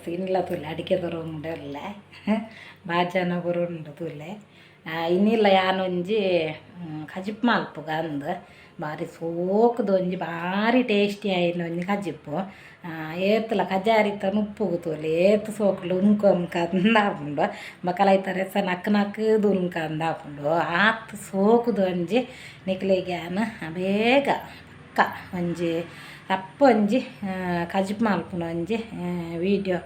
Friends, ಇನ್ನಿಲ್ಲ ತೂಲೆ ಅಡಿಕೆ ತರೋಂಡಲ್ಲ ಬಾಜನ ಬರುಂಡು ತೂಲೆ. ಇನ್ನಿಲ್ಲ ಯಾನೊಂಜಿ ಕಜಿಪ್ ಮಲ್ಪುಗ ಅಂದ್ ಬಾರಿ ಸೋಕುದ ಒಂಜಿ ಬಾರಿ ಟೇಸ್ಟಿ ಆಯಿನ ಒಂಜಿ ಕಜಿಪ್ಪು. ಏತ್ಲ ಕಜಾರಿತ ನುಪ್ಪುಗು ತೂಲೆ ಏತ್ ಸೋಕುಲು ಉಂಕ ಉಂಕ ಅಂದಾಪುಂಡು. ಬೊಕ ಐತ ರೆಸ ನಕ್ ನಕ್ಕದು ಉಂಕ ಅಂದಾಪುಂಡು. ಆತ್ ಸೋಕುದ ಒಂಜಿ ನಿಕ್ಲೆಗ್ ಯಾನ್ ಬೇಗ ಪಕ್ಕ ಒಂಜಿ ರಪ್ಪ ಒಂಜಿ ಕಜಿಪ್ ಮಲ್ಪುನ ಒಂಜಿ ವೀಡಿಯೋ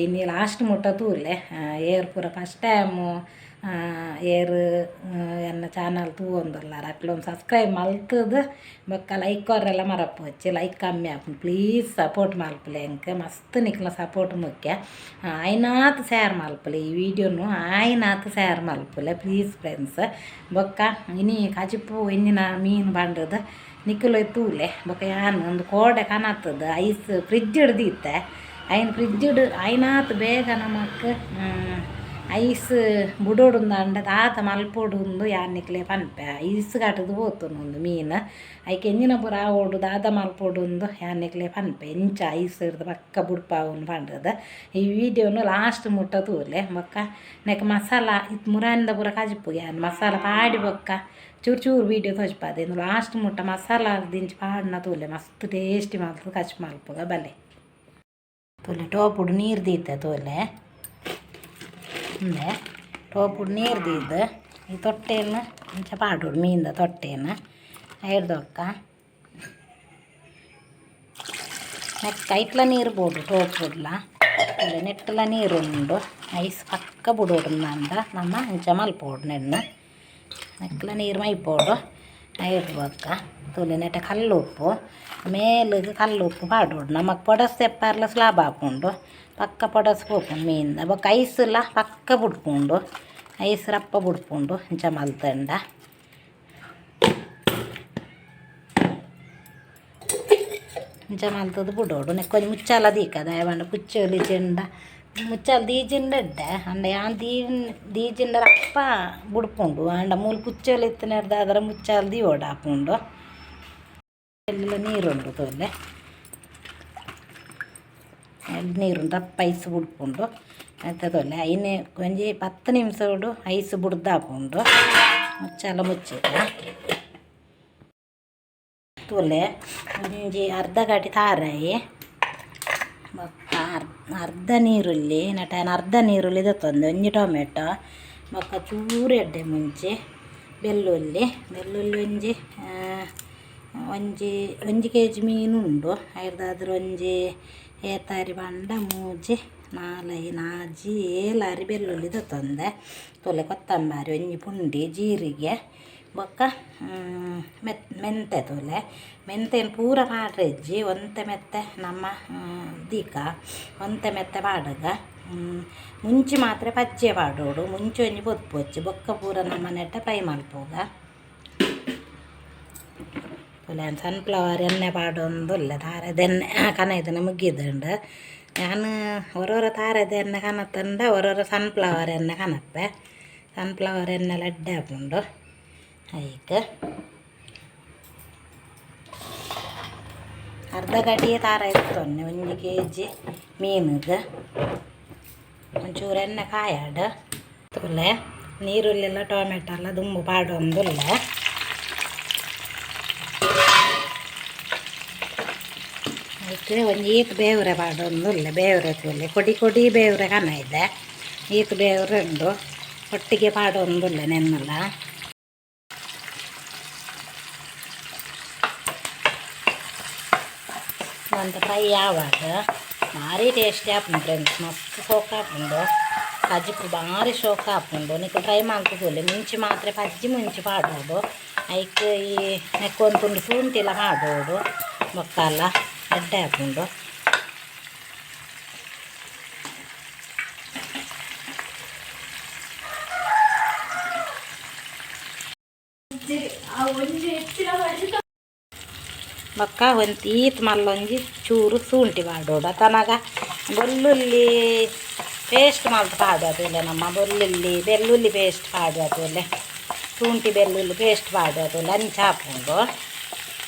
ಇನಿ ಲಾಸ್ಟ್ ಮುಟ್ಟ ತೂಲೆ. ಏರ್ ಪೂರ ಫಸ್ಟ್ ಟೈಮು ಏರ್ ಎನ್ನ ಚಾನಲ್ ತೂವೊಂದುಲ್ಲಾರ ಅಕ್ಲೊಂದು ಸಬ್ಸ್ಕ್ರೈಬ್ ಮಲ್ತದು ಬೊಕ್ಕ ಲೈಕ್ ಕೊರೆಲ್ಲ ಮರಪೊಚ್ಚಿ. ಲೈಕ್ ಕಮ್ಮಿ ಆಪುಂಡು, ಪ್ಲೀಸ್ ಸಪೋರ್ಟ್ ಮಲ್ಪುಲೆ. ಎಂಕ್ ಮಸ್ತ್ ನಿಕ್ಲ್ನ ಸಪೋರ್ಟ್ ಮುಖ್ಯ. ಆಯ್ನಾತ್ ಶೇರ್ ಮಲ್ಪುಲೆ ಈ ವಿಡಿಯೋನು, ಆಯ್ನಾತ್ ಶೇರ್ ಮಲ್ಪುಲೆ ಪ್ಲೀಸ್ ಫ್ರೆಂಡ್ಸ್. ಬೊಕ್ಕ ಇನಿ ಕಜಿಪು ಎಂಜಿನ ಮೀನು ಬಂಡದ ನಿಕುಲು ತೂಲೆ. ಬೊಕ್ಕ ಯಾನ್ ಒಂದು ಕೋಡೆ ಕನತದ ಐಸ್ ಫ್ರಿಜ್ ಹಿಡ್ದಿತ್ತೆ. ಐನ್ ಫ್ರಿಜ್ ಆಯ್ನಾತ್ ಬೇಗ ನಮಕ್ ಐಸ್ ಬುಡೋಡುಂದಾಂಡ ದಾತ ಮಲ್ಪೊಡುಂದು ಯಾನ್ ನಿಕ್ಲೆ ಪನ್ಪೆ. ಐಸ್ ಕಟ್ಟದು ಪೋತುಂಡು ಉಂದು ಮೀನು. ಐಕ್ ಎಂಜಿನ ಪೂರ ಆವೊಡು ದಾದ ಮಲ್ಪೊಡುಂದು ಯಾನ್ ನಿಕ್ಲೆ ಪನ್ಪೆ. ಎಂಚ ಐಸ್ ಹಿಡ್ದು ಪಕ್ಕ ಬುಡ್ಪಾವುಂದು ಪಂಡದು ಈ ವಿಡಿಯೋನು ಲಾಸ್ಟ್ ಮುಟ್ಟ ತೂಲೆ. ಬೊಕ್ಕ ನೆಕ್ ಮಸಾಲ ಇತ್ತು ಮುರಾನಿದ ಪೂರ ಕಜಿಪು ಯಾನ್ ಮಸಾಲ ಪಾಡಿ ಬೊಕ್ಕ ಚೂರು ಚೂರು ವೀಡಿಯೋ ತೋಜಿಪಾದೆ. ಇಂದು ಲಾಸ್ಟ್ ಮುಟ್ಟ ಮಸಾಲ ದಿಂಚಿ ಪಾಡ್ನ ತೂಲೆ. ಮಸ್ತ್ ಟೇಸ್ಟಿ ಮಲ್ತದು ಕಜಿಪು ಮಲ್ಪುಗ ಬಲೆ. ತೂಲೆ ಟೋಪುಡು ನೀರು ದೀತೆ ತೂಲೆ. ಉಂದೆ ಟೋಪುಡು ನೀರು ದೀದ್ ಈ ತೊಟ್ಟೆನ್ ಇಂಚ ಪಾಡೋಡು ಮೀನ್ದ ತೊಟ್ಟೆನ್ ಐರ್ದೊಕ್ಕ ನೆಕ್ ಐಟ್ಲ ನೀರು ಬೋಡು ಟೋಪುಡ್ಲ. ತೂಲೆ ನೆಟ್ಟಲ ನೀರು ಉಂಡು. ಐಸ್ ಪಕ್ಕ ಬುಡೋಡು ಅಂದ ನಮ್ಮ ಇಂಚ ಮಲ್ಪೊಡು ನೆನ್ನೆ ನೆಕ್ಲ ನೀರು ಮೈಪೋಡು. ಐರ್ದ್ ಬೊಕ್ಕ ತೂಲೆ ನೆಟ ಕಲ್ಲುಪ್ಪು ಮೇಲುಗ್ ಕಲ್ಲುಪ್ಪು ಪಾಡೋಡು. ನಮಕ್ ಪೊಡಸ್ ತೆಪ್ಪಾರ್ಲ ಸುಲಭ ಆಪುಂಡು. ಪಕ್ಕ ಪೊಡಸ್ ಪೋಪುಂಡು ಮೀನ್ದ. ಬೊಕ್ಕ ಐಸ್ಲ ಪಕ್ಕ ಬುಡ್ಪುಂಡು, ಐಸ್ ರಪ್ಪ ಬುಡ್ಪುಂಡು ಇಂಚ ಮಲ್ತಂಡ. ಇಂಚ ಮಲ್ತದು ಬುಡೋಡು. ನೆಕ್ ಒಂಜಿ ಮುಚ್ಚಾಲ ದೀಕ ದಾಯೆ ಪಂಡ ಪುಚ್ಚೊಲಿ ಚೆಂಡ ಮುಚ್ಚಾಲ ದೀಜಿಂಡ ಎಡ್ಡೆ. ಅಂಡ ಯಾನ್ ದೀಜಿಂಡ ರಪ್ಪ ಬುಡ್ಪುಂಡು. ಆಂಡ ಮೂಲು ಪುಚ್ಚೊಲಿ ಇತ್ತಿನೆಡ್ದಾದ್ರ ಮುಚ್ಚಾಲ ದೀವೊಡಾಪುಂಡು. ಎಲ್ಲ ನೀರುಂಡು ತೂಲೆ, ನೀರುಂಡು ರಪ್ಪ ಐಸ್ ಬುಡ್ಪುಂಡು ಐತ ತೂಲೆ. ಐನೆ ಒಂಜಿ 10 ನಿಮಿಷಡು ಐಸ್ ಬುಡ್ದಾಪುಂಡು. ಮುಚ್ಚಾಲ ಮುಚ್ಚಿದ ತೂಲೆ. ಒಂಜಿ ಅರ್ಧ ಗಡಿ ತಾರಾಯಿ ಬೊಕ್ಕ ಅರ್ಧ ನೀರುಳ್ಳಿ ನಟ ಅರ್ಧ ನೀರುಳ್ಳಿ ದೆತ್ತೊಂದು, ಒಂಜಿ ಟೊಮೆಟೊ ಬೊಕ್ಕ ಚೂರು ಎಡ್ಡೆ ಮುಂಚಿ ಬೆಳ್ಳುಳ್ಳಿ. ಬೆಳ್ಳುಳ್ಳಿ ಒಂಜಿ ಒಂಜಿ ಒಂಜಿ ಕೆ ಜಿ ಮೀನು ಉಂಡು. ಐರ್ದಾದ್ರ ಒಂಜಿ ಏತಾರಿ ಪಂಡ ಮೂಜಿ ನಾಲೈ ನಾಜಿ ಏಲಾರಿ ಬೆಳ್ಳುಳ್ಳಿ ದೆತ್ತೊಂದೆ ತೂಲೆ. ಕೊತ್ತಂಬರಿ ಒಂಜಿ ಪುಂಡಿ, ಜೀರಿಗೆ ಬೊಕ್ಕ ಮೆಂತೆ ತೂಲೆ. ಮೆಂತೆನ್ ಪೂರ ಪಾಡ್ರೆಜ್ಜಿ, ಒಂತೆ ಮೆತ್ತೆ ನಮ್ಮ ದೀಕ ಒಂತೆ ಮೆತ್ತೆ ಪಾಡುಗ. ಮುಂಚಿ ಮಾತ್ರ ಪಚ್ಚೆ ಪಾಡೋಡು. ಮುಂಚಿ ಒಂಜಿ ಪೊತ್ಪೊಚ್ಚಿ ಬೊಕ್ಕ ಪೂರ ನಮ್ಮ ನೆಟ್ಟ ಫ್ರೈ ಮಲ್ಪುಗ. ತೂಲೆ ಸನ್ಫ್ಲವರ್ ಎಣ್ಣೆ ಪಾಡೊಂದುಲ್ಲೆ. ತಾರೆದ ಎಣ್ಣೆ ಕನೈದನ ಮುಗಿದುಂಡು. ಯಾನ್ ಒರೊರ ತಾರೆದ ಎಣ್ಣೆ ಕನತಂಡ ಒರೊರ ಸನ್ಫ್ಲವರ್ ಎಣ್ಣೆ ಕನಪೆ. ಸನ್ಫ್ಲವರ್ ಎಣ್ಣೆ ಎಡ್ಡೆ ಆಪುಂಡು ಐಕ್. ಅರ್ಧ ಗಡಿಯೆ ತಾರ ಇತ್ತೊನ್ನೆ ಒಂಜಿ ಕೆ ಜಿ ಮೀನುಗ್. ಒಂಚೂರು ಎಣ್ಣೆ ಕಾಯಾಡು. ತೂಲೆ ನೀರುಳ್ಳಿಲ್ಲ ಟೊಮೆಟೊ ಎಲ್ಲ ದುಂಬು ಪಾಡೊಂದುಲ್ಲೆ. ಐಕ್ ಒಂಜಿ ಈತ್ ಬೇವ್ರೆ ಪಾಡೊಂದುಲ್ಲೆ. ಬೇವ್ರೆ ತೂಲೆ ಕೊಡಿ ಕೊಡಿ ಬೇವ್ರೆ ಕನ ಇದೆ. ಈತ್ ಬೇವ್ರೆ ಉಂಡು. ಒಟ್ಟಿಗೆ ಪಾಡೊಂದುಲ್ಲೆ ನೆನ್ನೆಲ್ಲ. ಒಂತ ಫ್ರೈ ಆವಾಗ ಭಾರಿ ಟೇಸ್ಟಿ ಆಪುಂಡು ಫ್ರೆಂಡ್ಸ್. ಮಸ್ತ್ ಸೋಕು ಆಪುಂಡು ಕಜಿಪು, ಭಾರಿ ಶೋಕ ಆಪುಂಡು. ನಿಕುಲು ಟ್ರೈ ಮಲ್ತ್ ತೂಲೆ. ಮುಂಚಿ ಮಾತ್ರ ಪಜ್ಜಿ ಮುಂಚಿ ಪಾಡೋಡು. ಐಕ್ ಈ ನೆಕ್ ಒಂದು ತುಂಡು ಶುಂಠಿಲ ಪಾಡೋಡು. ಬೊಕ್ಕಲ ಎಡ್ಡೆ ಆಪುಂಡು. ಬೊಕ್ಕ ಒಂಜಿ ಈತ್ ಮಲ್ಲೊಂಜಿ ಚೂರು ಶುಂಠಿ ಪಾಡೋಡು. ಅತನಗ ಬೆಳ್ಳುಳ್ಳಿ ಪೇಸ್ಟ್ ಮಲ್ತ್ ಪಾಡುವ ತೂಲೆ. ನಮ್ಮ ಬೆಳ್ಳುಳ್ಳಿ ಬೆಳ್ಳುಳ್ಳಿ ಪೇಸ್ಟ್ ಪಾಡುವ ತೂಲೆ. ಶುಂಠಿ ಬೆಳ್ಳುಳ್ಳಿ ಪೇಸ್ಟ್ ಪಾಡುವ ತೂಲೆ. ಅಂಚ ಆಪುಂಡು.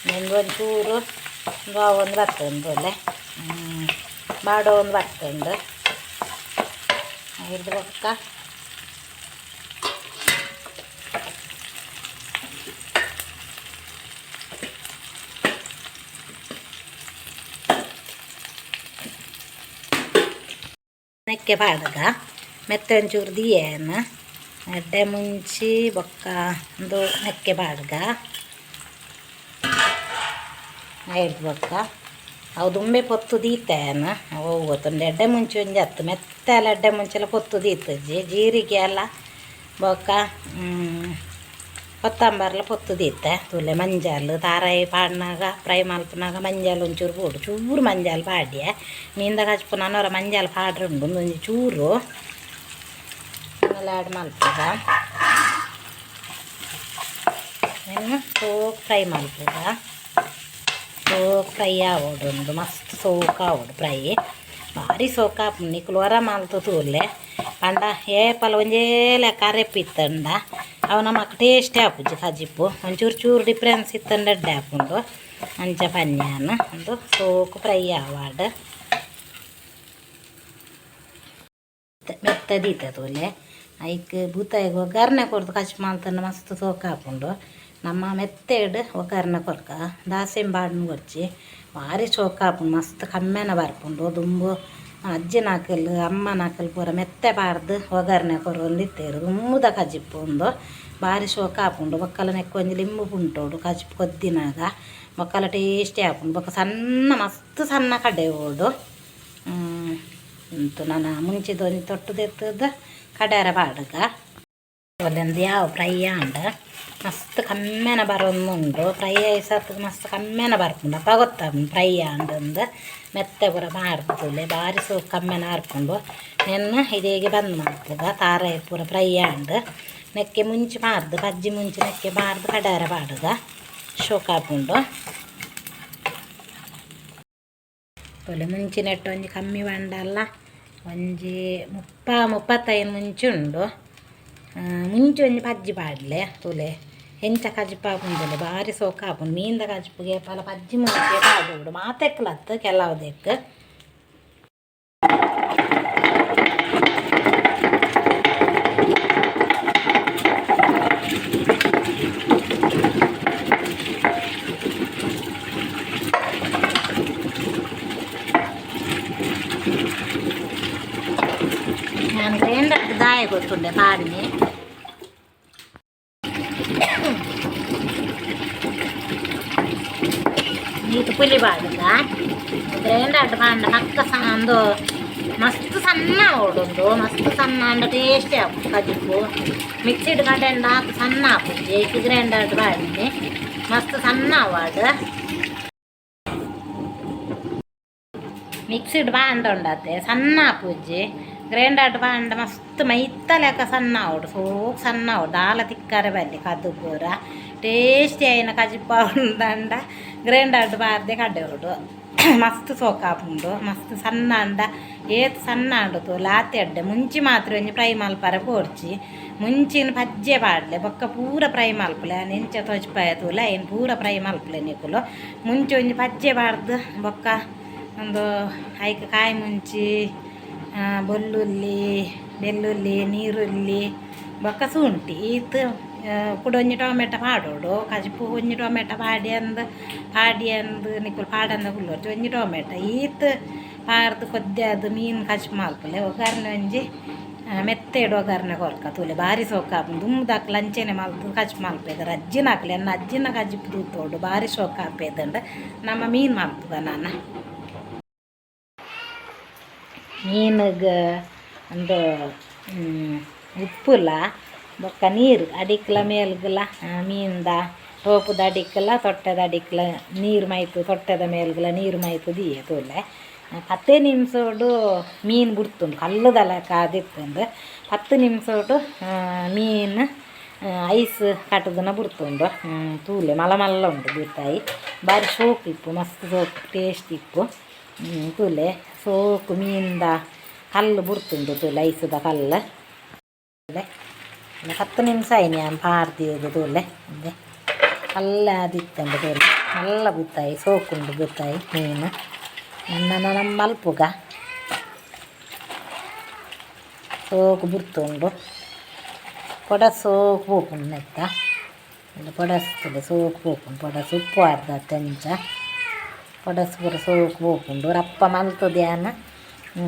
ನಿಂಗೆ ಒಂಚೂರು ಒಂದು ಬರ್ತುಂಡು ತೂಲೆ, ಬಾಡೊಂದು ಬರ್ತುಂಡು. ಐದು ಬೊಕ್ಕ ನೆಕ್ಕೆ ಪಾಡಗ ಮೆತ್ತೆ ಒಂಚೂರು ದಿಯೇನ ಎಡ್ಡೆ ಮುಂಚಿ ಬೊಕ್ಕ ಒಂದು ನೆಕ್ಕೆ ಪಾಡ್ಗ ಐದು ಬೊಕ್ಕ ಅವು ದುಂಬೆ ಪೊತ್ತು ದೀತೇನ ಅವು ಗೊತ್ತುಂಡು ಎಡ್ಡೆ ಮುಂಚಿ ಒಂಜಿ ಅತ್ತು ಮೆತ್ತೆಲ್ಲ ಎಡ್ಡೆ ಮುಂಚೆಲ್ಲ ಪೊತ್ತು ದೀತಜ್ಜಿ ಜೀರಿಗೆ ಎಲ್ಲ ಬೊಕ್ಕ ಕೊತ್ತಂಬರ್ಲ ಪೊತ್ತು ದೀತೆ ತೂಲೆ ಮಂಜಾಲ್ ತಾರಾಯಿ ಪಾಡ್ನಾಗ ಫ್ರೈ ಮಲ್ಪನಾಗ ಮಂಜಾಲ್ ಒಂಚೂರು ಬೋಡು ಚೂರು ಮಂಜಾಲ್ ಪಾಡ್ಯ ಮೀನ್ದ ಕಜ್ಪು ನಾನೊರ ಮಂಜಾಲ್ ಪಾಡ್ರುಂಡು ಒಂದೊಂಜಿ ಚೂರು ಆಮೇಲೆ ಆ್ಯಡ್ ಮಲ್ಪುಗ ಇನ್ನು ಸೋಕ್ ಫ್ರೈ ಮಲ್ಪುಗ ಸೋಕ್ ಫ್ರೈ ಆವೊಡು ಉಂದು ಮಸ್ತ್ ಸೋಕ್ ಆವೊಡು ಫ್ರೈ ಭಾರಿ ಸೋಕ್ ಆಪುಂಡು ನಿಕುಲು ಒರ ಮಲ್ತ್ ತೂಲೆ ಪಂಡ ಏಪಲ ಒಂಜೇ ಲೆಕ್ಕ ಅರೆಪು ಇತ್ತಂಡ ಅವು ನಮಕ್ ಟೇಸ್ಟ್ ಆಪುಜಿ ಕಜಿಪು ಒಂಚೂರು ಚೂರು ಡಿಫ್ರೆನ್ಸ್ ಇತ್ತಂಡ ಎಡ್ಡೆ ಆಪುಂಡು ಅಂಚ ಪನ್ಯಾನ್ ಉಂದು ಸೋಕು ಫ್ರೈ ಆವಾಡ್ ಮೆತ್ತ ದೀತೆ ತೂಲೆ ಐಕ್ ಬೂತಾಯಿಗ್ ಒಗ್ಗರಣೆ ಕೊರ್ದು ಕಜ್ಪು ಮಲ್ತಂಡ ಮಸ್ತ್ ಸೋಕು ಆಪುಂಡು ನಮ್ಮ ಮೆತ್ತೆಡ್ ಒಗ್ಗರಣೆ ಕೊರ್ಕ ದಾಸೆಂಬ ಪಾಡ್ನ ಕೊರ್ಚಿ ಭಾರಿ ಸೋಕು ಆಪುಂಡು ಮಸ್ತ್ ಕಮ್ಮೆನ ಬರ್ಪುಂಡು ದುಂಬು ಅಜ್ಜಿನಕುಲು ಅಮ್ಮನಕುಲು ಪೂರ ಮೆತ್ತೆ ಪಾಡ್ದು ಒಗ್ಗರಣೆ ಕೊರೊಂದಿತ್ತೆರ್ ದುಂಬುದ ಕಜಿಪು ಉಂದು ಭಾರಿ ಸೋಕು ಆಪುಂಡು ಬೊಕ್ಕಲ ನೆಕ್ಕ್ ಒಂಜಿ ಲಿಂಬು ಪುಂಟೋಡು ಕಜಿಪು ಕೊದ್ದಿನಾಗ ಬೊಕ್ಕಲ ಟೇಸ್ಟಿ ಆಪುಂಡು ಬೊಕ್ಕ ಸಣ್ಣ ಮಸ್ತ್ ಸಣ್ಣ ಕಡೆಯೋಡು ಉಂತು ನನ ಮುಂಚಿದ ಒಂಜಿ ತೊಟ್ಟು ದೆತ್ತುದು ಕಡೆರ ಪಾಡುಗ ಒಂದೊಂದು ಯಾವ ಫ್ರೈ ಆಂಡ್ ಮಸ್ತ್ ಕಮ್ಮೆನ ಬರೊಂದುಂಡು ಫ್ರೈ ಆಯಿ ಸತ್ ಮಸ್ತ್ ಕಮ್ಮೆನ ಬರ್ಪುಂಡು ಅಪ ಗೊತ್ತಾಪುಂಡು ಫ್ರೈ ಆಂಡಂದು ಮೆತ್ತೆ ಪೂರ ಮಾರ್ತುಲೆ ಬಾರಿ ಸೋಕು ಕಮ್ಮೆನ ಬರ್ಪುಂಡು ನೆನ್ನ ಇದೇಗೆ ಬಂದ್ ಮಲ್ಪುಗ ತಾರಾಯಿ ಪೂರ ಫ್ರೈ ಆಂಡ್ ನೆಕ್ಕೆ ಮುಂಚಿ ಮಾರ್ದು ಪಜ್ಜಿ ಮುಂಚಿ ನೆಕ್ಕೆ ಮಾರ್ದು ಕಡಾರ ಪಾಡುಗ ಶೋಕಾಪುಂಡು ತೋಲೆ ಮುಂಚಿ ನೆಟ್ಟು ಒಂಜಿ ಕಮ್ಮಿ ಬಂಡಲ್ಲ ಒಂಜಿ 30 35 ಮುಂಚಿ ಉಂಡು ಮುಂಚಿ ಒಂಜಿ ಪಜ್ಜಿ ಪಾಡ್ಲೆ ತೂಲೆ ಎಂಚ ಕಜಿಪು ಆಪುಂಡು ಭಾರಿ ಸೋಕು ಆಪುಂಡು ಮೀನ್ದ ಕಜಿಪುಗೆ ಪಲ ಪಜ್ಜಿ ಮುಂಚೆ ಪಾಡೋಡು ಮಾತೆಕ್ಲತ್ತು ಕೆಲವುದಕ್ಕೆ ನಾನು ಗ್ರೈಂಡರ್ ದಾಯ ಗೊತ್ತುಂಡೆ ಪಾಡಿನಿ ನೀತು ಪುಲಿ ಪಾಡುಗ ಗ್ರೈಂಡರ್ ಪಾಂಡ ಪಕ್ಕ ಅಂದು ಮಸ್ತ್ ಸಣ್ಣ ಓಡುಂಡು ಮಸ್ತ್ ಸಣ್ಣ ಅಂಡ ಟೇಸ್ಟಿ ಆಪುಂಡು ಕಜಿಪು ಮಿಕ್ಸಿಡ್ ಕಡೆಂಡ ಆತ್ ಸಣ್ಣ ಆಪುಜಿ ಐಕ್ ಗ್ರೈಂಡರ್ ಪಾಡಿನಿ ಮಸ್ತ್ ಸಣ್ಣ ಆವಾಡ್ ಮಿಕ್ಸಿಡ್ ಬಾಂಡ ಉಂಡತೆ ಸಣ್ಣ ಆಪುಜಿ ಗ್ರೈಂಡರ್ ಬಾಂಡ ಮಸ್ತ್ ಮೈತ ಲೆಕ್ಕ ಸಣ್ಣ ಆವೊಡು ಸೋಕ್ ಸಣ್ಣ ಆವೊಡು ದಾಲ ತಿಕ್ಕರೆ ಬಲ್ಲಿ ಕದ್ದು ಪೂರ ಟೇಸ್ಟಿ ಆಯಿನ ಕಜಿಪು ಆವೊಂದಂಡ ಗ್ರೈಂಡರ್ ಪಾರ್ದೆ ಕಡೆಯೋಡು ಮಸ್ತ್ ಸೋಕು ಆಪುಂಡು ಮಸ್ತ್ ಸಣ್ಣ ಅಂಡ ಏತ್ ಸಣ್ಣ ಆಂಡು ತೂಲೆ ಆತೆ ಎಡ್ಡೆ ಮುಂಚಿ ಮಾತ್ರ ಒಂಜಿ ಫ್ರೈ ಮಲ್ಪರೆ ಬೋಡ್ಚಿ ಮುಂಚಿನ ಪಜ್ಜೆ ಪಾಡ್ಲೆ ಬೊಕ್ಕ ಪೂರ ಫ್ರೈ ಮಲ್ಪುಲೆ ಎಂಚ ತೋಜಿಪಾಯ ತೂಲೆ ಐನ್ ಪೂರ ಫ್ರೈ ಮಲ್ಪುಲೆ ನಿಕುಲು ಮುಂಚಿ ಒಂಜಿ ಪಜ್ಜೆ ಪಾಡ್ದು ಬೊಕ್ಕ ಒಂದು ಐಕ್ ಕಾಯಿ ಮುಂಚಿ ಬೊಲ್ಲುಲ್ಲಿ ಬೆಳ್ಳುಳ್ಳಿ ನೀರುಳ್ಳಿ ಬೊಕ್ಕ ಶುಂಠಿ ಈತ್ ಕುಡ ಒಂಜಿ ಟೊಮೆಟೊ ಪಾಡೋಡು ಕಜಿಪು ಒಂಜಿ ಟೊಮೆಟೊ ಪಾಡ್ಯಂದ್ ಪಾಡ್ಯಂದ್ ನಿಕುಲು ಪಾಡಂದ ಕುಲ್ಲೊರ್ಚಿ ಒಂಜಿ ಟೊಮೆಟೊ ಈತ್ ಪಾಡ್ದು ಕೊದ್ಯಾದ್ ಮೀನು ಕಜಿಪು ಮಲ್ಪುಲೆ ಒಗ್ಗರಣೆ ಒಂಜಿ ಮೆತ್ತೆಡ್ ಒಗ್ಗರಣೆ ಕೊರ್ಕ ತೂಲೆ ಬಾರಿ ಸೋಕು ಆಪುಂಡು ದುಂಬುದಕ್ಲು ಅಂಚೆನೆ ಮಲ್ತ್ ಕಜಿಪು ಮಲ್ಪೆದೆರ್ ಅಜ್ಜಿನಕ್ಲು ಎನ್ನ ಅಜ್ಜಿನ ಕಜಿಪು ತೂತೋಡು ಬಾರಿ ಸೋಕು ಆಪೆದಂಡ ನಮ್ಮ ಮೀನು ಮಲ್ಪುಗ ನಾನ ಮೀನುಗ್ ಉಂದು ಉಪ್ಪುಲ ಬೊಕ್ಕ ನೀರು ಅಡಿಕ್ಲ ಮೇಲ್ಗುಲ ಮೀನ್ದ ಟೋಪುದ ಅಡಿಕ್ಲ ತೊಟ್ಟೆದ ಅಡಿಕ್ಲ ನೀರು ಮೈತು ತೊಟ್ಟೆದ ಮೇಲ್ಗುಲ ನೀರು ಮೈತು ದೀಯೆ ತೂಲೆ ಪತ್ತೇ ನಿಮಿಷೋಡು ಮೀನು ಬುಡ್ತುಂಡು ಕಲ್ಲುದ ಲೆಕ್ಕ ಆದಿತ್ತುಂಡು 10 ನಿಮಿಷೋಡು ಮೀನು ಐಸ್ ಕಟ್ಟುದನ್ನ ಬುಡ್ತುಂಡು ತೂಲೆ ಮಲ್ಲ ಮಲ್ಲ ಉಂಡು ಬೂತಾಯಿ ಬಾರಿ ಸೋಕು ಇಪ್ಪು ಮಸ್ತ್ ಸೋಕು ಟೇಸ್ಟ್ ಇಪ್ಪು ತೂಲೆ ಸೋಕು ಮೀನ್ದ ಕಲ್ಲು ಬುಡ್ತುಂಡು ತೂಲೆ ಐಸುದ ಕಲ್ಲು 10 ನಿಮಿಷ ಆಯ್ನಿ ಯಾನ್ ಪಾಡ್ದಿಯದು ತೂಲೆ ಇಂದೆ ಕಲ್ಲ ಆದಿತ್ತುಂಡು ತೂಲೆ ಮಲ್ಲ ಬೂತಾಯಿ ಸೋಕುಂಡು ಬೂತಾಯಿ ಮೀನು ನನ್ನ ನಮ್ಮ ಮಲ್ಪುಗ. ಸೋಕು ಬುರ್ತುಂಡು ಪೊಡ ಸೋಕು ಪೋಪುಂಡು ನೆತ್ತ ಪೊಡಸ್ತುಲೆ ಸೋಕು ಪೋಪುಂಡು ಪೊಡಸ್ ಉಪ್ಪು ಅರ್ಧ ಅಂಚ ಪೊಡಸ್ ಪೂರ ಸೋಕು ಪೋಪುಂಡು ರಪ್ಪ ಮಲ್ತದ ಯಾನ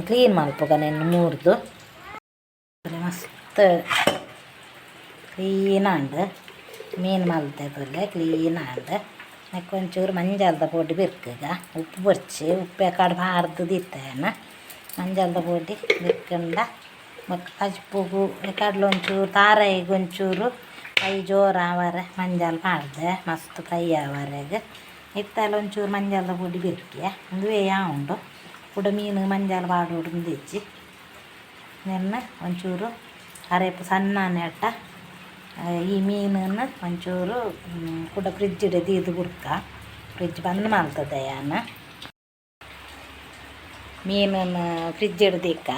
ಕ್ಲೀನ್ ಮಲ್ಪುಗ ನೆನ್ನು ಮೂರ್ದು ಮಸ್ತ್ ಕ್ಲೀನ್ ಆಂಡ್ ಮೀನು ಮಲ್ತೆ ತುಲೆ ಕ್ಲೀನ್ ಆಂಡ್ ನೆಕ್ ಒಂಚೂರು ಮಂಜಲ್ದ ಪೊಡಿ ಬಿರ್ಕುಗ ಉಪ್ಪು ಬೊರ್ಚಿ ಉಪ್ಪು ಕಾಡು ಪಾಡ್ದು ದೀತೇನ ಮಂಜಲ್ದ ಪೊಡಿ ಬಿರ್ಕಂಡ ಬೊಕ್ಕ ಕಜ್ಪುಗು ಕಡ್ಲೆ ಒಂಚೂರು ತಾರಾಯಿಗ್ ಒಂಚೂರು ಕೈ ಜೋರು ಆವರೆ ಮಂಜಲ್ ಪಾಡ್ದೆ ಮಸ್ತ್ ಫ್ರೈ ಆವರೆಗ್ ಇತ್ತಲ ಒಂಚೂರು ಮಂಜಲ್ದ ಪೊಡಿ ಬಿರ್ಕಿಯ ಉಂದುವೇ ಉಂಡು ಕುಡ ಮೀನು ಮಂಜಲ್ ಪಾಡೋಡು ಉಂದಿಜ್ಜಿ ನೆನ್ನ ಒಂಚೂರು ಅರೆಪು ಸಣ್ಣ ನೆಟ್ಟ ಈ ಮೀನನ್ನು ಒಂಚೂರು ಕುಡ ಫ್ರಿಜ್ಡ್ ದೀದು ಬುಡ್ಕ ಫ್ರಿಜ್ ಬಂದ್ ಮಲ್ತದೆ ಯಾನ್ ಮೀನನ್ನು ಫ್ರಿಜ್ ದೀಕ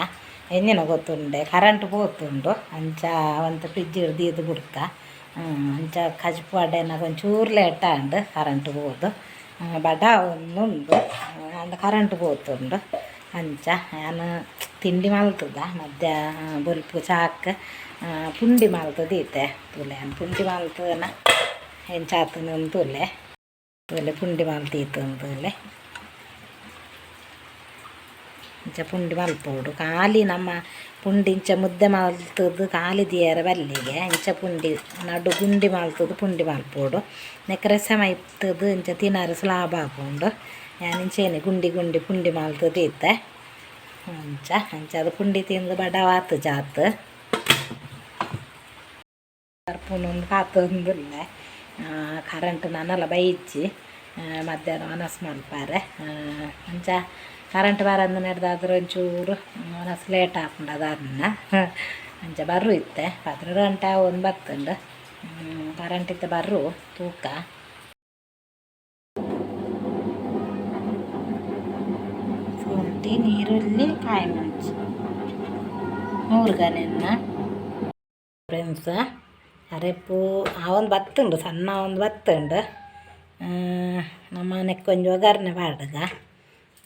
ಎಂಜಿನ ಗೊತ್ತುಂಡೆ ಕರೆಂಟ್ ಪೋತುಂಡು ಅಂಚ ಒಂತೆ ಫ್ರಿಜ್ ದೀದು ಬುಡ್ಕ ಅಂಚ ಕಜ್ಪು ವಡೆನಾಗ ಒಂಚೂರು ಲೇಟ್ ಆಂಡ್ ಕರೆಂಟ್ ಪೋದು ಬಡ ಉಂಡು ಆಂಡ ಕರೆಂಟ್ ಪೋತುಂಡು ಅಂಚ ಯಾನ್ ತಿಂಡಿ ಮಲ್ತದ ಮಧ್ಯಾಹ್ನ ಬೊಲ್ಪು ಚಾಕ್ ಪುಂಡಿ ಮಲ್ತದ ಇತ್ತೆ ತೂಲೆ ಯಾನ್ ಪುಂಡಿ ಮಲ್ತನ ಎಂಚ ಆತುಂಡು ತೂಲೆ ತೂಲೆ ಪುಂಡಿ ಮಲ್ತೀತು ತೂಲೆ ಇಂಚ ಪುಂಡಿ ಮಲ್ಪೊಡು ಖಾಲಿ ನಮ್ಮ ಪುಂಡಿ ಇಂಚ ಮುದ್ದೆ ಮಲ್ತದು ಖಾಲಿ ದಿಯರೆ ಬಲ್ಲಿಗೆ ಇಂಚ ಪುಂಡಿ ನಡು ಗುಂಡಿ ಮಲ್ತದು ಪುಂಡಿ ಮಲ್ಪೊಡು ನೆಕ್ ರಸ ಮೈತದು ಇಂಚ ತಿನರೆ ಸುಲಭ ಆಪುಂಡು ಯಾನ್ ಇಂಚೆನೆ ಗುಂಡಿ ಗುಂಡಿ ಪುಂಡಿ ಮಲ್ತದು ಇತ್ತೆ ಅಂಚ ಅಂಚ ಅದು ಪುಂಡಿ ತಿಂದು ಬಡವಾತು ಜಾತ್ ಬರ್ಪುನು ಕಾತೊಂದುಲ್ಲೆ ಕರೆಂಟ್ ನನಲ ಬೈಜ್ಜಿ ಮಧ್ಯಾಹ್ನ ವನಸ್ ಮಲ್ಪಾರೆ ಅಂಚ ಕರೆಂಟ್ ಬರಂದು ನೆಡ್ದಾದ್ರೆ ಒಂಚೂರು ವನಸ್ ಲೇಟ್ ಆಪುಂಡು ಅದಾದನ್ನ ಅಂಚ ಬರು ಇತ್ತೆ 12 ಗಂಟೆ ಒಂದು ಬತ್ತುಂಡು ಕರೆಂಟ್ ಇತ್ತೆ ಬರು ತೂಕ ಶುಂಠಿ ನೀರುಳ್ಳಿ ಕಾಯಿ ಮುಂಚಿ ಮೂರುಗನೆನ್ನ ಫ್ರೆಂಡ್ಸ್ ಅರೆಪು ಆ ಒಂದು ಬತ್ತುಂಡು ಸಣ್ಣ ಒಂದು ಬತ್ತುಂಡು ನಮ್ಮ ನೆಕ್ಕೊಂಜಿ ಒಗ್ಗರಣೆ ಪಾಡುಗ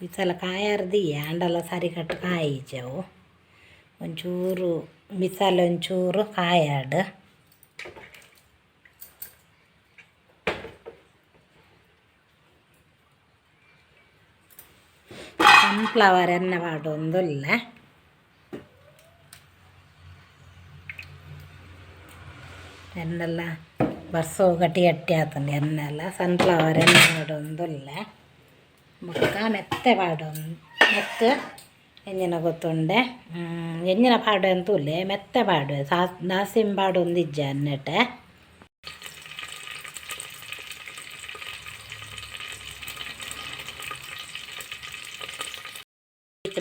ಈ ಸಲ ಕಾಯಾರ್ದಿಯ ಆಂಡಲ ಸರಿಕಟ್ಟು ಕಾಯಿಜವು ಒಂಚೂರು ಮಿಸಾಲೆ ಒಂಚೂರು ಕಾಯಾಡು ಸನ್ಫ್ಲವರ್ ಎಣ್ಣೆ ಪಾಡೊಂದುಲ್ಲೆ ಎಣ್ಣೆಲ್ಲ ಬರ್ಸೋ ಗಟ್ಟಿ ಗಟ್ಟಿ ಆತುಂಡು ಎಣ್ಣೆಲ್ಲ ಸನ್ಫ್ಲವರ್ ಎಣ್ಣೆ ಪಾಡೊಂದುಲ್ಲೆ ಬೊಕ್ಕ ಮೆತ್ತೆ ಪಾಡೊಂದು ಮೆತ್ತೆ ಎಂಜಿನ ಗೊತ್ತುಂಡೆ ಎಂಜಿನ ಪಾಡುವೆ ಅಂತೂಲೆ ಮೆತ್ತೆ ಪಾಡುವೆ ದಾಸಿಂ ಪಾಡೊಂದಿಜ್ಜೆ ಅನ್ನೆಟೆ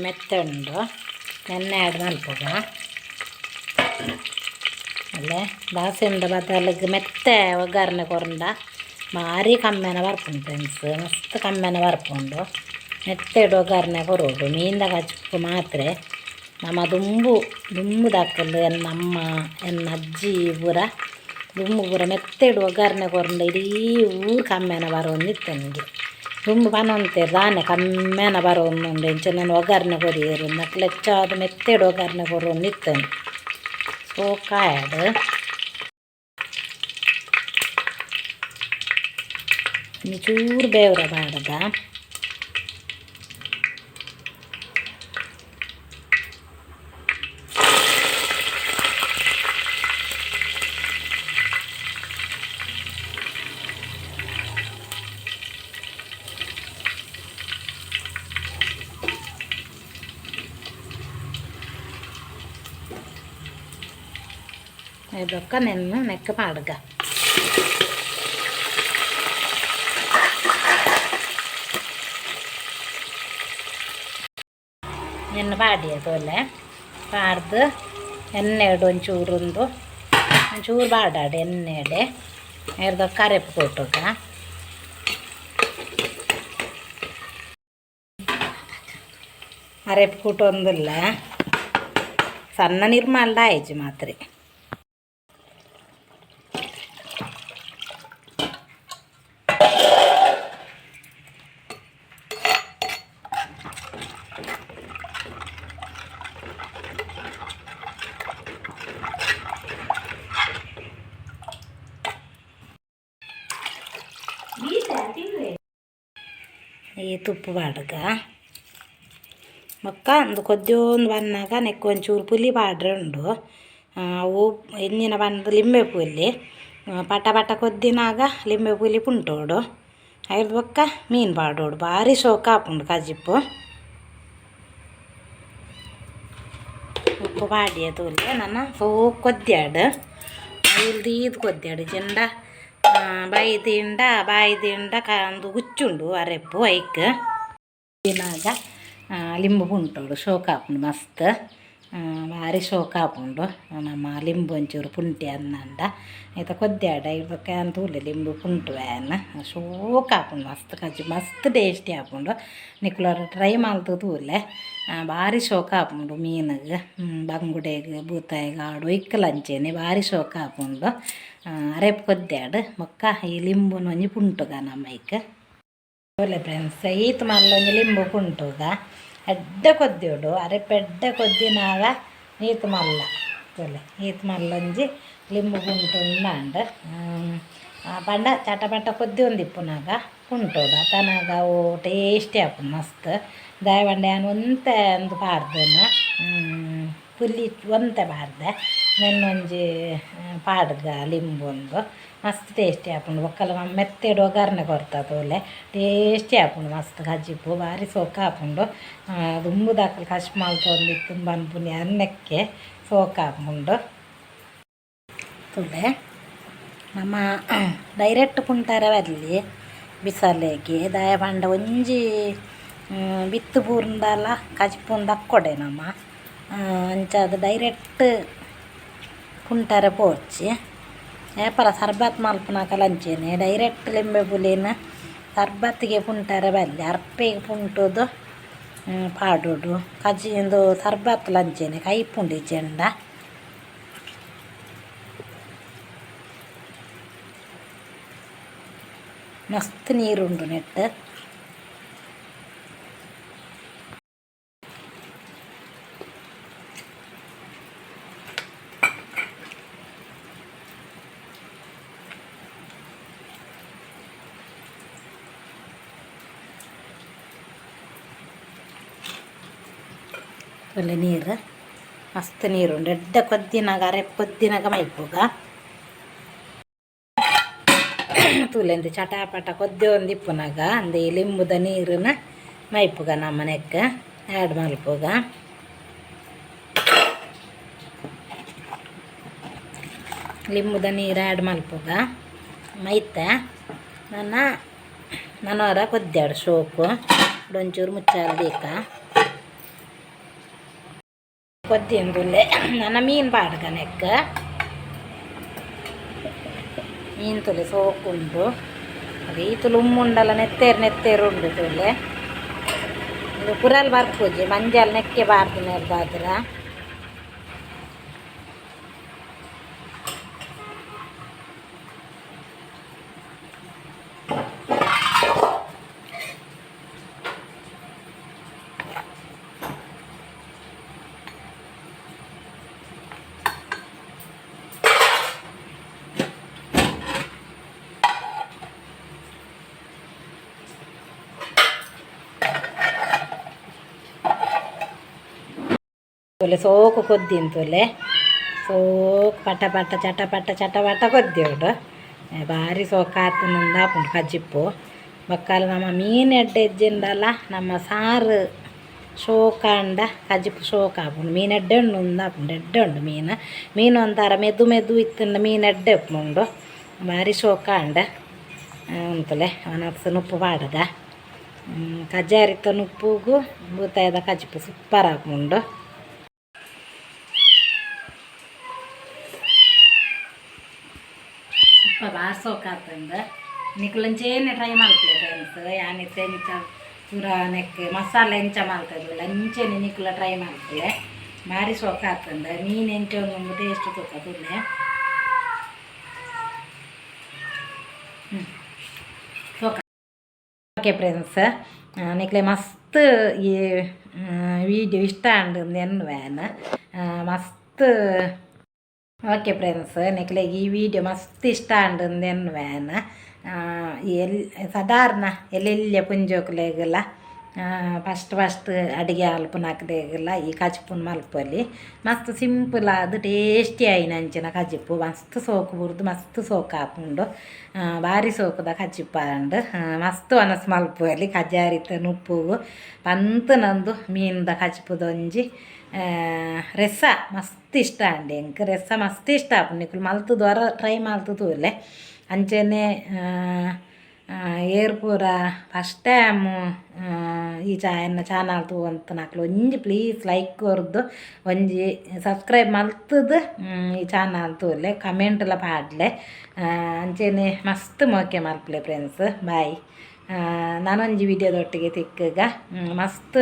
ಮೆತ್ತೆ ಉಂಡು ಎಣ್ಣೆ ಆ್ಯಡ್ ಮಲ್ಪುಗ ಅಲ್ಲೇ ದಾಸೆಂದ ಬದಲಿಗೆ ಮೆತ್ತೆ ಒಗ್ಗರಣೆ ಕೊರಂಡ ಭಾರಿ ಕಮ್ಮೆನ ಬರ್ಪುಂಡು ಫ್ರೆಂಡ್ಸ್ ಮಸ್ತ್ ಕಮ್ಮೆನ ಬರ್ಪುಂಡು ಮೆತ್ತೆಡ್ ಒಗ್ಗರಣೆ ಕೊರೊಡು ಮೀನ್ದ ಕಜ್ಪು ಮಾತ್ರೆ ನಮ ದುಂಬು ದುಂಬುದಕುಲು ಎನ್ನ ಅಮ್ಮ ಎನ್ನ ಅಜ್ಜಿ ಪೂರ ದುಂಬು ಪೂರ ಮೆತ್ತೆಡ್ ಒಗ್ಗರಣೆ ಕೊರಂಡ ಇಡೀ ಊರು ಕಮ್ಮೆನ ಬರೊಂದಿತ್ತಂಗೆ ದುಂಬು ಪನೊಂತೆರ್ ದಾನೆ ಕಮ್ಮೆನ ಬರೊಂದುಂಡು ಇಂಚ ಒಗ್ಗರಣೆ ಕೊರಿಯೆರ್ ನಕ್ಲ್ ಹೆಚ್ಚಾದ್ ಮೆತ್ತೆಡ್ ಒಗ್ಗರಣೆ ಕೊರೊಂದಿತ್ತಂಗೆ ಸೋಕಾಯಡ್ ಒಂಚೂರು ಬೇವ್ರ ಪಾಡ್ದ ഇതൊക്കെ നിന്ന് നെക്ക് പാടുക ಎಣ್ಣೆ ಪಾಡಿಯದೊಲೆ ಪಾಡ್ದು ಎಣ್ಣೆಡ್ ಒಂಚೂರು ಒಂದು ಒಂಚೂರು ಬಾಡಾಡು ಎಣ್ಣೆಡೆ ಎರ್ದ ಕರೆಪು ಕೊಟ್ಟುಗ ಅರೆಪು ಕೂಟೊಂದುಲ್ಲ ಸಣ್ಣ ನಿರ್ಮಾಲ್ಡ ಆಯ್ತು ಮಾತ್ರ. ಈ ತುಪ್ಪು ಪಾಡ್ಗ ಬೊಕ್ಕ ಉಂದು ಕೊದ್ಯೊಂದು ಬನ್ನಗ ನೆಕ್ಕ್ ಒಂಚೂರು ಪುಲಿ ಪಾಡ್ರೆ ಉಂಡು. ಅವು ಎಂಜಿನ ಪಂದ್ ಲಿಂಬೆ ಪುಲಿ ಪಟ ಪಟ ಕೊದ್ದಿನಾಗ ಲಿಂಬೆ ಪುಲಿ ಪುಂಟೋಡು. ಐರ್ದ್ ಬೊಕ್ಕ ಮೀನು ಪಾಡೋಡು. ಬಾರಿ ಶೋಕ ಆಪುಂಡು ಕಜಿಪು. ಉಪ್ಪು ಪಾಡಿಯ ತೂಲೆ ನನ ಸೋಕು ಕೊದ್ಯಾಡು. ಐಲ್ ದೀದ್ ಕೊದ್ಯಾಡು ಜೆಂಡ ಬಾಯಿ ದಿಂಡ ಬಾಯಿ ದಿಂಡ ಉಂದು ಗುಚ್ಚುಂಡು ಅರೆಪ್ಪು ಐಕ್ ದಿನಾಗ ಲಿಂಬು ಪುಂಟೋಡು. ಶೋಕ ಆಪುಂಡು ಮಸ್ತ್. ಬಾರಿ ಶೋಕ ಆಪುಂಡು. ನಮ್ಮ ಲಿಂಬು ಒಂಚೂರು ಪುಂಟಿ ಅಂದಂಡ ಐತ ಕೊದ್ಯಾಡ. ಬೊಕ್ಕ ಯಾನ್ ತೂಲೆ ಲಿಂಬು ಪುಂಟುವೆ ಶೋಕ ಆಪುಂಡು ಮಸ್ತ್. ಕಜ್ಜಿ ಮಸ್ತ್ ಟೇಸ್ಟಿ ಆಪುಂಡು. ನಿಕುಲು ಟ್ರೈ ಮಲ್ತ್ ತೂಲೆ. ಬಾರಿ ಶೋಕ ಆಪುಂಡು ಮೀನುಗ್, ಬಂಗುಡೆಗ್, ಬೂತಾಯಿಗ್ ಆಡು ಇಕ್ಕಲ ಅಂಚೆನೆ ಬಾರಿ ಶೋಕ ಆಪುಂಡು. ಅರೆಪು ಕೊದ್ಯಾಡು. ಬೊಕ್ಕ ಈ ಲಿಂಬುನು ಒಂಜಿ ಪುಂಟುಗ ನಮ್ಮ ಐಕ್. ತೂಲೆ ಫ್ರೆಂಡ್ಸ್, ಈತ್ ಮಲ್ಲ ಒಂಜಿ ಲಿಂಬು ಪುಂಟುಗ ಎಡ್ಡೆ ಕೊದ್ಯೋಡು. ಅರೆಪು ಎಡ್ಡೆ ಕೊದ್ದಿನಾಗ ಈತ್ ಮಲ್ಲ ತೂಲೆ ಈತ್ ಮಲ್ಲ ಒಂಜಿ ಲಿಂಬು ಪುಂಟು ಉಂಡಾಂಡ್. ಪಂಡ ಚಟ ಪಟ ಕೊದ್ಯೊಂದಿಪ್ಪುನಗ ಪುಂಟೋಡು. ಅತನಾಗ ಅವು ಟೇಸ್ಟಿ ಆಪುಂಡು ಮಸ್ತ್. ದಾಯೆ ಪಂಡ ಯಾನ್ ಒಂತೆ ಅಂದ್ ಪಾಡ್ದೆನ ಪುಲಿ ಒಂತೆ ಪಾಡ್ದೆ. ನೆನ್ ಒಂಜಿ ಪಾಡ್ದ ಲಿಂಬು ಉಂದು ಮಸ್ತ್ ಟೇಸ್ಟಿ ಆಪುಂಡು. ಬೊಕ್ಕಲ ಮೆತ್ತೆಡ್ ಒಗ್ಗರಣೆ ಕೊರ್ತ ತೂಲೆ ಟೇಸ್ಟಿ ಆಪುಂಡು ಮಸ್ತ್. ಕಜಿಪು ಬಾರಿ ಸೋಕ ಆಪುಂಡು. ದುಂಬುದಕುಲು ಕಜಿಪು ಮಲ್ತೊಂದಿತ್ತುಂದು ಪನ್ಪುನಿ ಅನ್ನಕ್ಕೆ ಸೋಕ ಆಪುಂಡು. ತೂಲೆ ನಮ್ಮ ಡೈರೆಕ್ಟ್ ಪುಂಟರೆ ಬರಲಿ ಬಿಸಲೆಗೆ. ದಾಯೆ ಪಂಡ ಒಂಜಿ ಬಿತ್ತು ಬೂರ್ಂಡಲ ಕಜಿಪುಂದು ದಕ್ಕೊಡೆ ನಮ್ಮ. ಅಂಚಾದ್ ಡೈರೆಕ್ಟ್ ಪುಂಟರೆ ಪೋಡ್ಚಿ. ಏಪಲ ಸರ್ಬತ್ ಮಲ್ಪುನಕಲ ಅಂಚೆನೆ ಡೈರೆಕ್ಟ್ ಲಿಂಬೆ ಪುಲಿನ ಸರ್ಬತ್ತಿಗೆ ಪುಂಟರೆ ಬಲ್ಲಿ. ಅರ್ಪೆಗ್ ಪುಂಟುದು ಪಾಡೊಡು. ಕಜಿ ಉಂದು ಸರ್ಬತ್ಲ ಅಂಚೆನೆ ಕೈಪುಂಡು ಇಜ್ಜಂಡ. ಮಸ್ತ್ ನೀರುಂಡು ನೆಟ್ಟ್. ತೂಲೆ ನೀರು ಮಸ್ತ್ ನೀರುಂಡು. ಎಡ್ಡೆ ಕೊದ್ದಿನಾಗ ಅರೆಪು ಕೊದ್ದಿನಾಗ ಮೈಪುಗ. ತೂಲೆ ಇಂದು ಚಟಾಪಟ ಕೊದ್ಯೊಂದಿಪ್ಪುನಗ ಅಂದು ಈ ಲಿಂಬುದ ನೀರುನ ಮೈಪುಗ ನಮ್ಮ ನೆಕ್ಕ್ ಆ್ಯಡ್ ಮಲ್ಪುಗ. ಲಿಂಬುದ ನೀರು ಆ್ಯಡ್ ಮಲ್ಪುಗ. ಮೈತೆ ನನ್ನ ನನೊರ ಕೊದ್ಯಾಡು ಸೋಕು. ಒಂಚೂರು ಮುಚ್ಚಾಲ್ ದೀಕ. ಕೊದ್ದಿಂದುಲ್ಲೆ. ನನ ಮೀನು ಪಾಡ್ಗ ನೆಕ್ಕ್. ಮೀನು ತೂಲೆ ಸೋಕುಂಡು. ಅದು ಈತ್ ಉಮ್ಮುಂಡಲ ನೆತ್ತೇರು ನೆತ್ತೇರು ಉಂಡು ತೂಲೆ. ಉಂದು ಕುರಲ್ ಬರ್ಪುಜಿ ಮಂಜಲ್ ನೆಕ್ಕೆ ಬಾರ್ದಿನೆರ್ದಾದ್ರ. ತೂಲೆ ಸೋಕು ಕೊದ್ದಿನ ತೂಲೆ. ಸೋಕು ಪಟ ಪಟ ಚಟ ಪಟ ಚಟ ಪಟ ಕೊದ್ಯೋಡು. ಬಾರಿ ಸೋಕು ಆತುಂದು ಆಪುಂಡು ಕಜಿಪು. ಬೊಕ್ಕಲ ನಮ್ಮ ಮೀನು ಎಡ್ಡೆ ಇಜ್ಜಿಂಡಲ ನಮ್ಮ ಸಾರು ಶೋಕಾಂಡ ಕಜಿಪು ಶೋಕ ಆಪುಂಡು. ಮೀನು ಎಡ್ಡೆ ಉಂಡು ಉಂದು ಆಪುಂಡು. ಎಡ್ಡೆ ಉಂಡು ಮೀನು. ಮೀನು ಒಂಥರ ಮೆದು ಮೆದು ಇತ್ತುಂಡ ಮೀನು ಎಡ್ಡೆ ಉಪ್ಪುಂಡು. ಬಾರಿ ಶೋಕಾಂಡ. ಉಂತುಲೆ ವನಸ್ ನುಪ್ಪು ಪಾಡ್ಗ. ಕಜ್ಜಾರಿತ ನುಪ್ಪುಗು ಬೂತಾಯದ ಕಜಿಪು ಸೂಪರ್ ಆಪುಂಡು. ಸೂಪರ್ ಬಾರಿ ಸೋಕಾತುಂಡು. ನಿಕುಲು ಟ್ರೈ ಮಲ್ಪುಲೆ ಫ್ರೆಂಡ್ಸ್. ಯಾನ್ ಇತ್ತೆ ಎಂಚ ಪೂರ ನೆಕ್ ಮಸಾಲೆ ಎಂಚ ಮಲ್ತದುಲ್ಲ ಅಂಚೆನೆ ನಿಕುಲ ಟ್ರೈ ಮಲ್ಪುಲೆ. ಬಾರಿ ಸೋಕಾತುಂಡು. ಮೀನು ಎಂಚ ಉಂಡು ಟೇಸ್ಟ್ ತೂಕ ತೂಲೆ. ಸೋಕ. ಓಕೆ ಫ್ರೆಂಡ್ಸ್, ನಿಕ್ಲೆ ಮಸ್ತ್ ಈ ವೀಡಿಯೋ ಇಷ್ಟ ಆಂಡ್ ಎನ್ನುವೆ ಯಾನ್ ಮಸ್ತ್. ಓಕೆ ಫ್ರೆಂಡ್ಸ್, ನಿಕ್ಲೆಗ್ ಈ ವಿಡಿಯೋ ಮಸ್ತ್ ಇಷ್ಟ ಆಂಡ್ ಎನ್ನುವೆ ಯಾನ್. ಎಲ್ ಸಾಧಾರಣ ಎಲ್ಲೆಲ್ಯ ಪೊಂಜೋಕುಲೆಗ್ಲ ಫಸ್ಟ್ ಫಸ್ಟ್ ಅಡುಗೆ ಮಲ್ಪುನಕ್ಲೆಗ್ಲ ಈ ಕಜಿಪುನು ಮಲ್ಪೊಲಿ. ಮಸ್ತ್ ಸಿಂಪಲ್ ಆದ್ ಟೇಸ್ಟಿ ಆಯಿನ ಅಂಚಿನ ಕಜಿಪು ಮಸ್ತ್ ಸೋಕು ಬುರ್ದು ಮಸ್ತ್ ಸೋಕು ಆಪುಂಡು. ಬಾರಿ ಸೋಕುದ ಕಜಿಪು ಆಂಡ್. ಮಸ್ತ್ ವನಸ್ ಮಲ್ಪೊಲಿ ಕಜಾರಿತ ನುಪ್ಪುಗು ಪಂತುನಂದು ಮೀನ್ದ ಕಜಿಪುದೊಂಜಿ ರೆಸ ಮಸ್ತ್ ಇಷ್ಟ ಆಂಡ್ ಎಂಕ್ ರೆಸ ಮಸ್ತ್ ಇಷ್ಟ ಆಪುಂಡು. ನಿಕುಲು ಮಲ್ತುದು ಒರ ಟ್ರೈ ಮಲ್ತ್ ತೂಲೆ. ಅಂಚನೆ ಏರ್ ಪೂರ ಫಸ್ಟ್ ಟೈಮ್ ಈ ಎನ್ನ ಚಾನಲ್ ತೂವೊಂತಿನಕ್ಲು ಒಂಜಿ ಪ್ಲೀಸ್ ಲೈಕ್ ಕೊರ್ದು ಒಂಜಿ ಸಬ್ಸ್ಕ್ರೈಬ್ ಮಲ್ತುದು ಈ ಚಾನಲ್ ತೂಲೆ ಕಮೆಂಟ್ಲ ಪಾಡ್ಲೆ. ಅಂಚನೆ ಮಸ್ತ್ ಮೋಕೆ ಮಲ್ಪುಲೆ ಫ್ರೆಂಡ್ಸ್. ಬಾಯ್. ನನೊಂಜಿ ವಿಡಿಯೋದೊಟ್ಟಿಗೆ ತಿಕ್ಕುಗ. ಮಸ್ತ್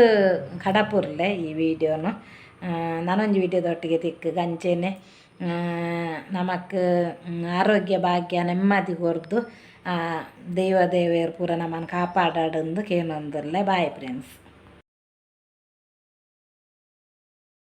ಕಡಪುರ್ಲೆ ಈ ವಿಡಿಯೋನು. ನನೊಂಜಿ ವಿಡಿಯೋದೊಟ್ಟಿಗೆ ತಿಕ್ಕುಗ. ಅಂಚನೆ ನಮಕ್ ಆರೋಗ್ಯ ಭಾಗ್ಯ ನೆಮ್ಮದಿ ಕೊರ್ದು ದೈವ ದೇವೆರ್ ಪೂರ ನಮನ್ ಕಾಪಾಡಾಡಂದು ಕೇನೊಂದುಲ್ಲೆ. Bye friends.